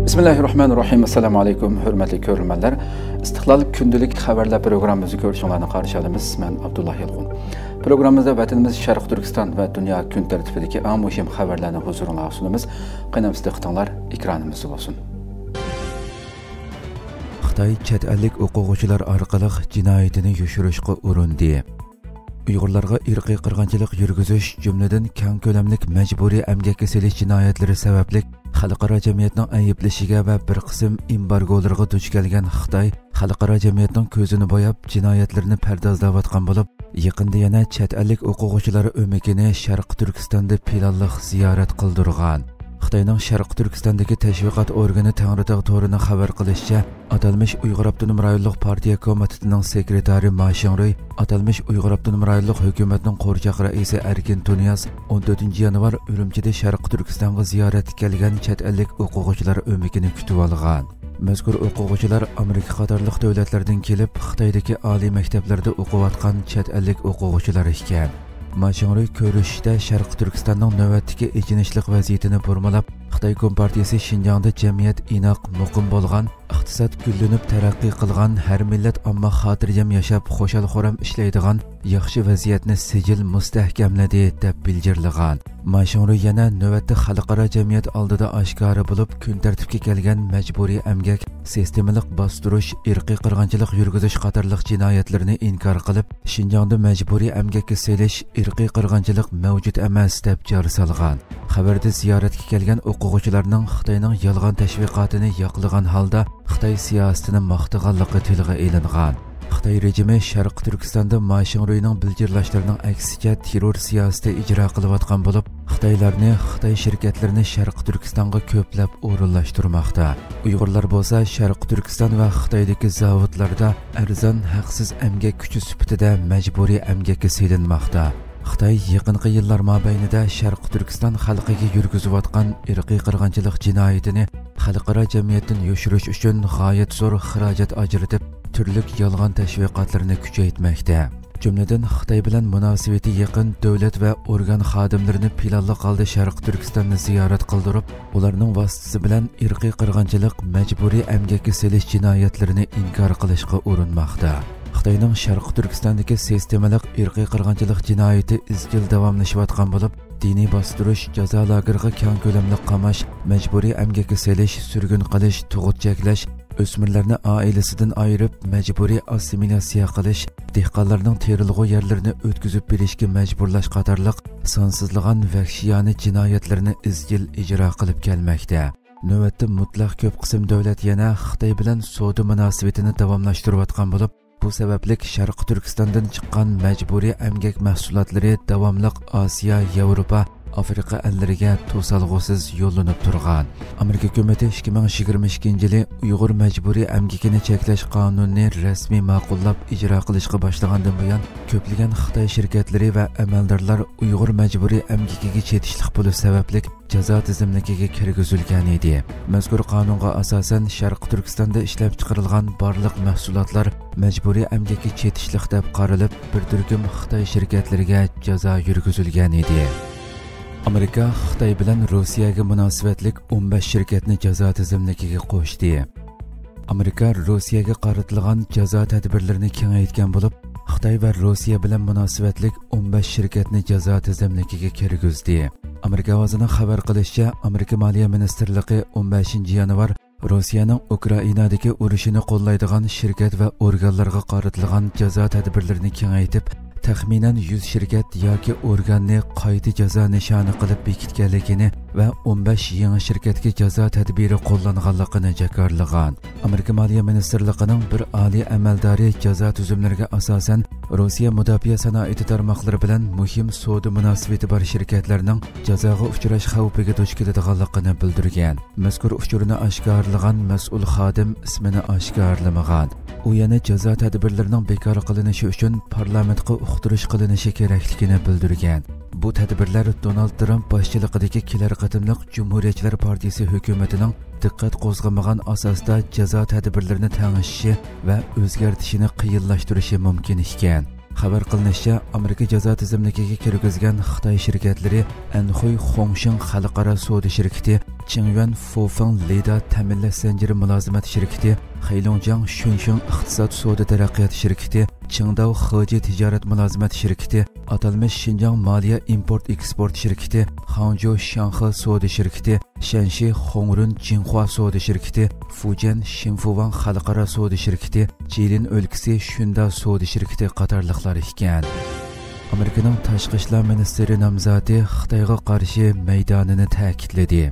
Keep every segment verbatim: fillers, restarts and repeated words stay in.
بىسمىللاھىررەھمانىررەھىم. ئەسسالامۇ ئەلەيكۇم، ھۆرمەتلىك كۆرۈرمەنلەر. ئىستىقلال كۈندىلىك خەۋەرلەر پروگراممىمىزنى كۆرۈشۈڭلارنى قارشى ئالىمىز. مەن ئابدۇللا يالقۇن. پروگراممىمىزدا ۋەتىنىمىز شەرقىي تۈركىستان ۋە دۇنيا كۈن تەرتىپىدىكى ئەڭ مۇھىم خەۋەرلەرنى ھۇزۇرۇڭلارغا سۇنىمىز. قېنى، دىققىتىڭلار ئېكرانىمىزدا بولسۇن. خىتاي چەت ئەللىك ئوقۇغۇچىلار ئارقىلىق جىنايىتىنى يوشۇرۇشقا ئۇرۇندى. ئۇيغۇرلارغا ئىرقىي قىرغىنچىلىق يۈرگۈزۈش، جۈملىدىن كەڭ كۆلەملىك مەجبۇرىي ئەمگەككە سېلىش جىنايەتلىرى سەۋەبلىك خەلقئارا جەمئىيەتنىڭ ئەيىبلىشىگە ۋە بىر قىسىم ئېمبارگولىرىغا دۇچ كەلگەن خىتاي خەلقئارا جەمئىيەتنىڭ كۆزىنى بوياپ، جىنايەتلىرىنى پەردازلاۋاتقان بولۇپ، يېقىندا يەنە چەت ئەللىك ئوقۇغۇچىلار ئۆمىكىنى شەرقىي تۈركىستاندا پىلانلىق زىيارەت قىلدۇرغان. خىتاينىڭ شەرقىي تۈركىستاندىكى تەشۋىقات ئورگىنى تەڭرىتاغ تورىنىڭ خەۋەر قىلىشىچە، ئاتالمىش ئۇيغۇر ئاپتونوم رايونلۇق پارتىيە كومىتېتىنىڭ سېكرېتارى ما شىڭرۇي ئاتالمىش ئۇيغۇر ئاپتونوم رايونلۇق ھۆكۈمەتنىڭ قورچاق رەئىسى ئەركىن تۇنىياز ئون تۆتىنچى يانۋار ئۈرۈمچىدە شەرقىي تۈركىستانغا زىيارەتكە كەلگەن چەت ئەللىك ئوقۇغۇچىلار ئۆمىكىنى كۈتۈۋالغان. مەزكۇر ئوقۇغۇچىلار ئامېرىكا قاتارلىق دۆلەتلەردىن كېلىپ، خىتايدىكى ئالىي مەكتەپلەردە ئوقۇۋاتقان چەت ئەللىك ئوقۇغۇچىلار ئىكەن. ما شىڭرۇي كۆرۈشۈشتە شەرقىي تۈركىستاننىڭ نۆۋەتتىكى ئېچىنىشلىق ۋەزىيىتىنى بۇرمىلاپ، خىتاي كومپارتىيىسى شىنجاڭدا جەمئىيەت ئىناق، مۇقىم بولغان، ئىقتىساد گۈللىنىپ تەرەققىي قىلغان، ھەر مىللەت ئامما خاتىرجەم ياشاپ، خۇشال-خۇرام ئىشلەيدىغان ياخشى ۋەزىيەتنى سىجىل مۇستەھكەملىدى، دەپ بىلجىرلىغان. ما شىڭرۇي يەنە نۆۋەتتە خەلقئارا جەمئىيەت ئالدىدا ئاشكارا بولۇپ، كۈن تەرتىپكە كەلگەن مەجبۇرىي ئەمگەك، سىستېمىلىق باستۇرۇش، ئىرقىي قىرغىنچىلىق يۈرگۈزۈش قاتارلىق جىنايەتلىرىنى ئىنكار قىلىپ، شىنجاڭدا مەجبۇرىي ئەمگەككە سېلىش، ئىرقىي قىرغىنچىلىق مەۋجۇت ئەمەس، دەپ جار سالغان. خەۋەردە زىيارەتكە كەلگەن ئوقۇغۇچىلارنىڭ خىتاينىڭ يالغان تەشۋىقاتىنى ياقلىغان ھالدا خىتاي سىياسىتىنى ماختىغانلىقى تىلغا ئېلىنغان. خىتاي رېجىمى شەرقىي تۈركىستاندا ما شىڭرۇينىڭ بىلجىرلاشلىرىنىڭ ئەكسىچە تېررور سىياسىتى ئىجرا قىلىۋاتقان بولۇپ، خىتايلارنى، خىتاي شىركەتلىرىنى شەرقىي تۈركىستانغا كۆپلەپ ئورۇنلاشتۇرماقتا. ئۇيغۇرلار بولسا شەرقىي تۈركىستان ۋە خىتايدىكى زاۋۇتلاردا ئەرزان ھەقسىز ئەمگەك كۈچى سۈپىتىدە مەجبۇرىي ئەمگەككە سېلىنماقتا. خىتاي يېقىنقى يىللار مابەينىدە شەرقىي تۈركىستان خەلقىگە يۈرگۈزۈۋاتقان ئىرقىي قىرغىنچىلىق جىنايىتىنى خەلقئارا جەمئىيەتتىن يوشۇرۇش ئۈچۈن غايەت زور خىراجەت ئاجرىتىپ، تۈرلۈك يالغان تەشۋىقاتلىرىنى كۈچەيتمەكتە. جۈملىدىن خىتاي بىلەن مۇناسىۋىتى يېقىن دۆلەت ۋە ئورگان خادىملىرىنى پىلانلىق ھالدا شەرقىي تۈركىستاننى زىيارەت قىلدۇرۇپ، ئۇلارنىڭ ۋاسىتىسى بىلەن ئىرقىي قىرغىنچىلىق، مەجبۇرىي ئەمگەككە سېلىش جىنايەتلىرىنى ئىنكار قىلىشقا ئۇرۇنماقتا. خىتاينىڭ شەرقىي تۈركىستاندىكى سىستېمىلىق ئىرقىي قىرغىنچىلىق جىنايىتى ئىزچىل داۋاملىشىۋاتقان بولۇپ، دىنىي باستۇرۇش، جازا لاگېرىغا كەڭ كۆلەملىك قاماش، مەجبۇرىي ئەمگەككە سېلىش، سۈرگۈن قىلىش، تۇغۇت چەكلەش، ئۆسمۈرلەرنى ئائىلىسىدىن ئايرىپ، مەجبۇرىي ئاسسىمىلياتسىيە قىلىش، دېھقانلارنىڭ تېرىلغۇ يەرلىرىنى ئۆتكۈزۈپ بېرىشكە مەجبۇرلاش قاتارلىق سانسىزلىغان ۋەھشىيانە جىنايەتلىرىنى ئىزچىل ئىجرا قىلىپ كەلمەكتە. نۆۋەتتە مۇتلەق كۆپ قىسىم دۆلەت يەنە خىتاي بىلەن سودا مۇناسىۋىتىنى داۋاملاشتۇرۇۋاتقان بولۇپ، بۇ سەۋەبلىك شەرقىي تۈركىستاندىن چىققان مەجبۇرىي ئەمگەك مەھسۇلاتلىرى داۋاملىق ئاسىيا، ياۋروپا، ئافرىقا ئەللىرىگە توسالغۇسىز يوللىنىپ تۇرغان. ئامېرىكا ھۆكۈمىتى ئىككى مىڭ يىگىرمە ئىككىنچى يىلى ئۇيغۇر مەجبۇرىي ئەمگىكىنى چەكلەش قانۇنىنى رەسمىي ماقۇللاپ ئىجرا قىلىشقا باشلىغاندىن بۇيان، كۆپلىگەن خىتاي شىركەتلىرى ۋە ئەمەلدارلار ئۇيغۇر مەجبۇرىي ئەمگىكىگە چېتىشلىق بولۇش سەۋەبلىك جازا تىزىملىكىگە كىرگۈزۈلگەن ئىدى. مەزكۇر قانۇنغا ئاساسەن، شەرقىي تۈركىستاندا ئىشلەپچىقىرىلغان بارلىق مەھسۇلاتلار مەجبۇرىي ئەمگەككە چېتىشلىق دەپ قارىلىپ، بىر تۈركۈم خىتاي شىركەتلىرىگە جازا يۈرگۈزۈلگەن ئىدى. ئامېرىكا خىتاي بىلەن روسىيەگە مۇناسىۋەتلىك ئون بەش شىركەتنى جازا تىزىملىكىگە قوشتى. ئامېرىكا روسىيەگە قارىتىلغان جازا تەدبىرلىرىنى كېڭەيتكەن بولۇپ، خىتاي ۋە روسىيە بىلەن مۇناسىۋەتلىك ئون بەش شىركەتنى جازا تىزىملىكىگە كىرگۈزدى. ئامېرىكا ئاۋازىنىڭ خەۋەر قىلىشىچە، ئامېرىكا مالىيە مىنىستىرلىقى ئون بەشىنچى يانۋار روسىيەنىڭ ئۇكرائىنادىكى ئۇرۇشىنى قوللايدىغان شىركەت ۋە ئورگانلارغا قارىتىلغان جازا تەدبىرلىرىنى كېڭەيتىپ، تەخمىنەن يۈز شىركەت ياكى ئورگاننى قايتا جازا نىشانى قىلىپ بېكىتكەنلىكىنى ۋە ئون بەش يېڭى شىركەتكە جازا تەدبىرى قوللانغانلىقىنى جاكارلىغان. ئامېرىكا مالىيە مىنىستىرلىقىنىڭ بىر ئالىي ئەمەلدارى جازا تۈزۈملىرىگە ئاساسەن، روسىيە مۇداپىئە سانائىتى تارماقلىرى بىلەن مۇھىم سودا مۇناسىۋىتى بار شىركەتلەرنىڭ جازاغا ئۇچراش خەۋپىگە دۇچ كېلىدىغانلىقىنى بىلدۈرگەن. مەزكۇر ئۇچۇرنى ئاشكارىلىغان مەسئۇل خادىم ئىسمىنى ئاشكارىلىمىغان. ئۇ يەنە جازا تەدبىرلىرىنىڭ بىكار قىلىنىشى ئۈچۈن پارلامېنتقا ئۇقتۇرۇش قىلىنىشى كېرەكلىكىنى بىلدۈرگەن. بۇ تەدبىرلەر دونالد ترامپ باشچىلىقىدىكى كېلەر قېتىملىق جۇمھۇرىيەتچىلەر پارتىيىسى ھۆكۈمىتىنىڭ دىققەت قوزغىمىغان ئاساستا جازا تەدبىرلىرىنى تەڭشىشى ۋە ئۆزگەرتىشىنى قىيىنلاشتۇرۇشى مۇمكىن ئىكەن. خەۋەر قىلىنىشىچە، ئامېرىكا جازا تىزىملىكىگە كىرگۈزگەن خىتاي شىركەتلىرى ئەنخۇي خۇڭشىڭ خەلقئارا سودا شىركىتى، چىڭيۈەن فۇفېڭ لىدا تەمىنلەش زەنجىرى مۇلازىمەت شىركىتى، خېيلۇڭجياڭ شۈنشىڭ ئىقتىساد سودا تەرەققىيات شىركىتى، چىڭداۋ خېجى تىجارەت مۇلازىمەت شىركىتى، ئاتالمىش شىنجاڭ مالىيە ئىمپورت ئېكسپورت شىركىتى، خاڭجۇ شياڭخې سودا شىركىتى، شەنشى خۇڭرۇن جىنخۇا سودا شىركىتى، فۇجيەن شىنفۇۋاڭ خەلقئارا سودا شىركىتى، جىلىن ئۆلكىسى شۈندا سودا شىركىتى قاتارلىقلار ئىكەن. ئامېرىكىنىڭ تاشقى ئىشلار مىنىستىرى نامزاتى خىتايغا قارشى مەيدانىنى تەكىتلىدى.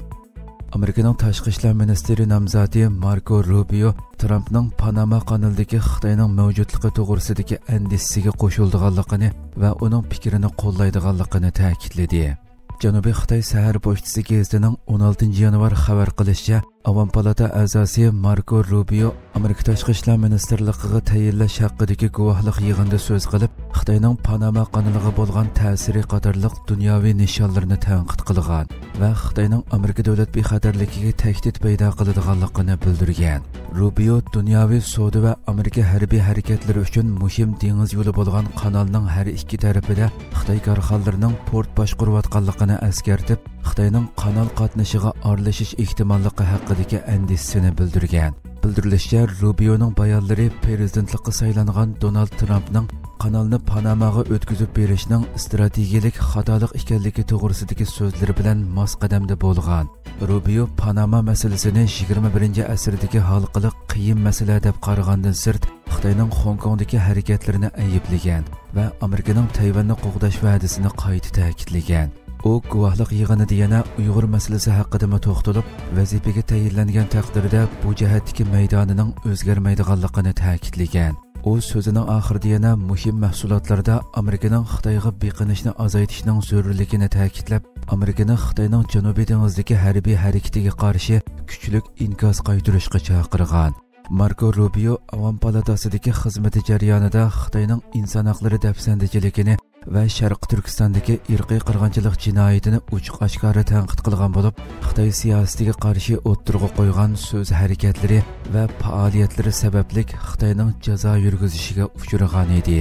ئامېرىكىنىڭ تاشقى ئىشلار مىنىستىرى نامزاتى ماركو روبىيو ترامپنىڭ پاناما قانىلىدىكى خىتاينىڭ مەۋجۇتلۇقى توغرىسىدىكى ئەندىشىسىگە قوشۇلىدىغانلىقىنى ۋە ئۇنىڭ پىكرىنى قوللايدىغانلىقىنى تەكىتلىدى. جەنۇبىي خىتاي سەھەر پوچتىسى گېزىتىنىڭ ئون ئالتىنچى يانۋار خەۋەر قىلىشىچە، ئاۋام پالاتا ئەزاسى ماركو روبىيو ئامېرىكا تاشقى ئىشلار مىنىستىرلىقىغا تەيىنلەش ھەققىدىكى گۇۋاھلىق يىغىنىدا سۆز قىلىپ، خىتاينىڭ پاناما قانىلىغا بولغان تەسىرى قاتارلىق دۇنياۋى نىشانلىرىنى تەنقىد قىلغان ۋە خىتاينىڭ ئامېرىكا دۆلەت بىخەتەرلىكىگە تەھدىت پەيدا قىلىدىغانلىقىنى بىلدۈرگەن. روبىيو دۇنياۋى سودا ۋە ئامېرىكا ھەربىي ھەرىكەتلىرى ئۈچۈن مۇھىم دېڭىز يولى بولغان قانالنىڭ ھەر ئىككى تەرىپىدە خىتاي كارخانىلىرىنىڭ پورت باشقۇرۇۋاتقانلىقىنى ئەسكەرتىپ، خىتاينىڭ قانال قاتنىشىغا ئارىلىشىش ئېھتىماللىقى ھەققىدىكى ئەندىشىسىنى بىلدۈرگەن. بىلدۈرۈلۈشىچە، روبىيونىڭ بايانلىرى پىرېزىدېنتلىققا سايلانغان دونالد ترامپنىڭ قانالنى پاناماغا ئۆتكۈزۈپ بېرىشنىڭ ئىستراتېگىيەلىك خاتالىق ئىكەنلىكى توغرىسىدىكى سۆزلىرى بىلەن ماس قەدەمدە بولغان. روبىيو پاناما مەسىلىسىنى يىگىرمە بىرىنچى ئەسىردىكى ھالقىلىق قىيىن مەسىلە دەپ قارىغاندىن سىرت، خىتاينىڭ خوڭكوڭدىكى ھەرىكەتلىرىنى ئەيىبلىگەن ۋە ئامېرىكىنىڭ تەيۋەننى قوغداش ۋەدىسىنى قايتا تەكىتلىگەن. ئۇ گۇۋاھلىق يىغىنىدا يەنە ئۇيغۇر مەسىلىسى ھەققىدىمۇ توختىلىپ، ۋەزىپىگە تەيىنلەنگەن تەقدىردە بۇ جەھەتتىكى مەيدانىنىڭ ئۆزگەرمەيدىغانلىقىنى تەكىتلىگەن. ئۇ سۆزىنىڭ ئاخىرىدا يەنە مۇھىم مەھسۇلاتلاردا ئامېرىكىنىڭ خىتايغا بېقىنىشنى ئازايتىشنىڭ زۆرۈرلۈكىنى تەكىتلەپ، ئامېرىكىنى خىتاينىڭ جەنۇبىي دېڭىزدىكى ھەربىي ھەرىكىتىگە قارشى كۈچلۈك ئىنكاس قايتۇرۇشقا چاقىرغان. ماركو روبىيو ئاۋام پالاتاسىدىكى خىزمىتى جەريانىدا خىتاينىڭ ئىنسان ھەقلىرى دەپسەندىچىلىكىنى ۋە شەرقىي تۈركىستاندىكى ئىرقىي قىرغىنچىلىق جىنايىتىنى ئوچۇق ئاشكارا تەنقىد قىلغان بولۇپ، خىتاي سىياسىتىگە قارشى ئوتتۇرىغا قويغان سۆز ھەرىكەتلىرى ۋە پائالىيەتلىرى سەۋەبلىك خىتاينىڭ جازا يۈرگۈزۈشىگە ئۇچرىغان ئىدى.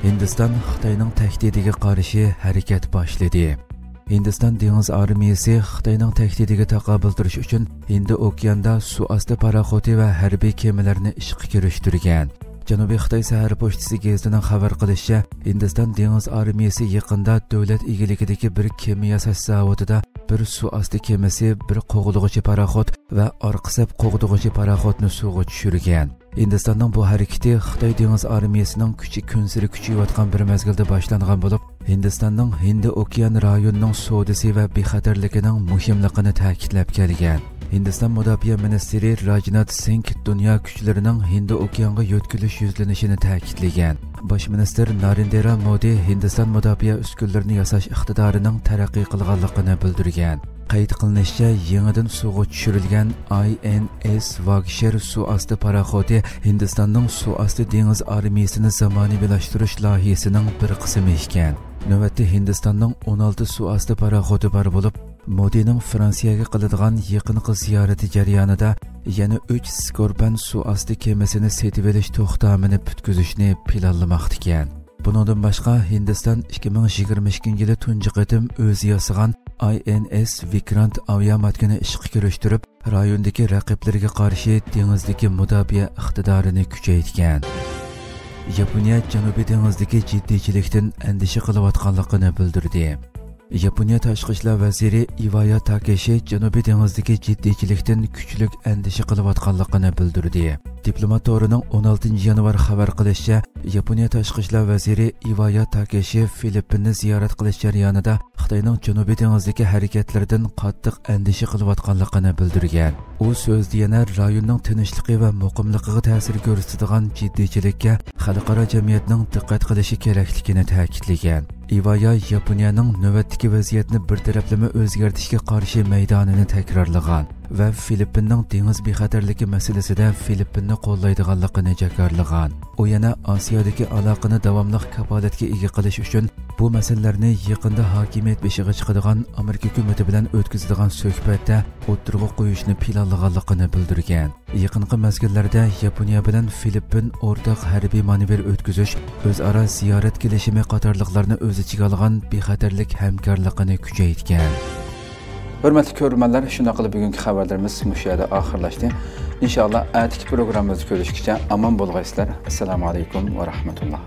ھىندىستان خىتاينىڭ تەھدىتىگە قارشى ھەرىكەت باشلىدى. ھىندىستان دېڭىز ئارمىيىسى خىتاينىڭ تەھدىتىگە تاقابىل تۇرۇش ئۈچۈن ھىندى ئوكياندا سۇ ئاستى پاراخوتى ۋە ھەربىي كېمىلەرنى ئىشقا كىرىشتۈرگەن. جەنۇبىي خىتاي سەھەر پوچتىسى گېزىتىنىڭ خەۋەر قىلىشىچە، ھىندىستان دېڭىز ئارمىيىسى يېقىندا دۆلەت ئىگىلىكىدىكى بىر كېمە ياساش زاۋۇتىدا بىر سۇ ئاستى كېمىسى، بىر قوغدىغۇچى پاراخوت ۋە ئارقا سەپ قوغدىغۇچى پاراخوتنى سۇغا چۈشۈرگەن. ھىندىستاننىڭ بۇ ھەرىكىتى خىتاي دېڭىز ئارمىيىسىنىڭ كۈچى كۈنسېرى كۈچىيىۋاتقان بىر مەزگىلدە باشلانغان بولۇپ، ھىندىستاننىڭ ھىندى ئوكيان رايونىنىڭ سودىسى ۋە بىخەتەرلىكىنىڭ مۇھىملىقىنى تەكىتلەپ كەلگەن. ھىندىستان مۇداپىئە مىنىستىرى راجنات سىنگ دۇنيا كۈچلىرىنىڭ ھىندى ئوكيانغا يۆتكىلىش يۈزلىنىشىنى تەكىتلىگەن. باش مىنىستىر نارېندرا مودى ھىندىستان مۇداپىئە ئۈسكۈنىلىرىنى ياساش ئىقتىدارىنىڭ تەرەققىي قىلغانلىقىنى بىلدۈرگەن. قەيت قىلىنىشىچە، يېڭىدىن سۇغا چۈشۈرۈلگەن ئاي ئېن ئېس ۋاگشېر سۇ ئاستى پاراخوتى ھىندىستاننىڭ سۇ ئاستى دېڭىز ئارمىيىسىنى زامانىۋىلاشتۇرۇش لايىھىسىنىڭ بىر قىسمى ئىكەن. نۆۋەتتە ھىندىستاننىڭ ئون ئالتە سۇ ئاستى پاراخوتى بار بولۇپ، مودىنىڭ فرانسىيەگە قىلىدىغان يېقىنقى زىيارىتى جەريانىدا يەنە ئۈچ سكورپىيون سۇ ئاستى كېمىسىنى سېتىۋېلىش توختامىنى پۈتكۈزۈشنى پىلانلىماقتىكەن. بۇنىڭدىن باشقا، ھىندىستان ئىككى مىڭ يىگىرمە ئىككىنچى يىلى تۇنجى قېتىم ئۆزى ياسىغان ئاي ئېن ئېس ۋىكرانت ئاۋىئاماتكىنى ئىشقا كىرىشتۈرۈپ، رايوندىكى رەقىبلىرىگە قارشى دېڭىزدىكى مۇداپىئە ئىقتىدارىنى كۈچەيتكەن. ياپونىيە جەنۇبىي دېڭىزدىكى جىددىيچىلىكتىن ئەندىشە قىلىۋاتقانلىقىنى بىلدۈردى. ياپونىيە تاشقى ئىشلار ۋەزىرى ئىۋايا تاكېشى جەنۇبىي دېڭىزدىكى جىددىيچىلىكتىن كۈچلۈك ئەندىشە قىلىۋاتقانلىقىنى بىلدۈردى. دىپلومات تورىنىڭ ئون ئالتىنچى يانۋار خەۋەر قىلىشىچە، ياپونىيە تاشقى ئىشلار ۋەزىرى ئىۋايا تاكېشى فىلىپپىننى زىيارەت قىلىش جەريانىدا خىتاينىڭ جەنۇبىي دېڭىزدىكى ھەرىكەتلىرىدىن قاتتىق ئەندىشە قىلىۋاتقانلىقىنى بىلدۈرگەن. ئۇ سۆزىدە يەنە رايوننىڭ تىنچلىقى ۋە مۇقىملىقىغا تەسىر كۆرسىتىدىغان جىددىيچىلىككە خەلقئارا جەمئىيەتنىڭ دىققەت قىلىشى كېرەكلىكىنى تەكىتلىگەن. ئىۋايا ياپونىيەنىڭ نۆۋەتتىكى ۋەزىيەتنى بىر تەرەپلىمە ئۆزگەرتىشكە قارشى مەيدانىنى تەكرارلىغان. ۋە فىلىپپىننىڭ دېڭىز بىخەتەرلىكى مەسىلىسىدە فىلىپپىننى قوللايدىغانلىقىنى جاكارلىغان. ئۇ يەنە ئاسىيادىكى ئالاقىنى داۋاملىق كاپالەتكە ئىگە قىلىش ئۈچۈن بۇ مەسىلىلەرنى يېقىندا ھاكىمىيەت بېشىغا چىقىدىغان ئامېرىكا ھۆكۈمىتى بىلەن ئۆتكۈزىدىغان سۆھبەتتە ئوتتۇرىغا قويۇشنى پىلانلىغانلىقىنى بىلدۈرگەن. يېقىنقى مەزگىللەردە ياپونىيە بىلەن فىلىپپىن ئورتاق ھەربىي مانېۋىر ئۆتكۈزۈش، ئۆزئارا زىيارەت كېلىشىمى قاتارلىقلارنى ئۆز ئىچىگە ئالغان بىخەتەرلىك ھەمكارلىقىنى كۈچەيتكەن. ھۆرمەتلىك كۆرۈرمەنلەر، شۇنداقلا بۈگۈنكى خەۋەرلىرىمىز مۇشۇ يەردە ئاخىرلاشتى. ئىنشائاللا، ئەتىكى پروگراممىمىزدا كۆرۈشكىچە ئامان بولغايسىلەر. ئەسسالامۇ ئەلەيكۇم ۋە رەھمەتۇللا.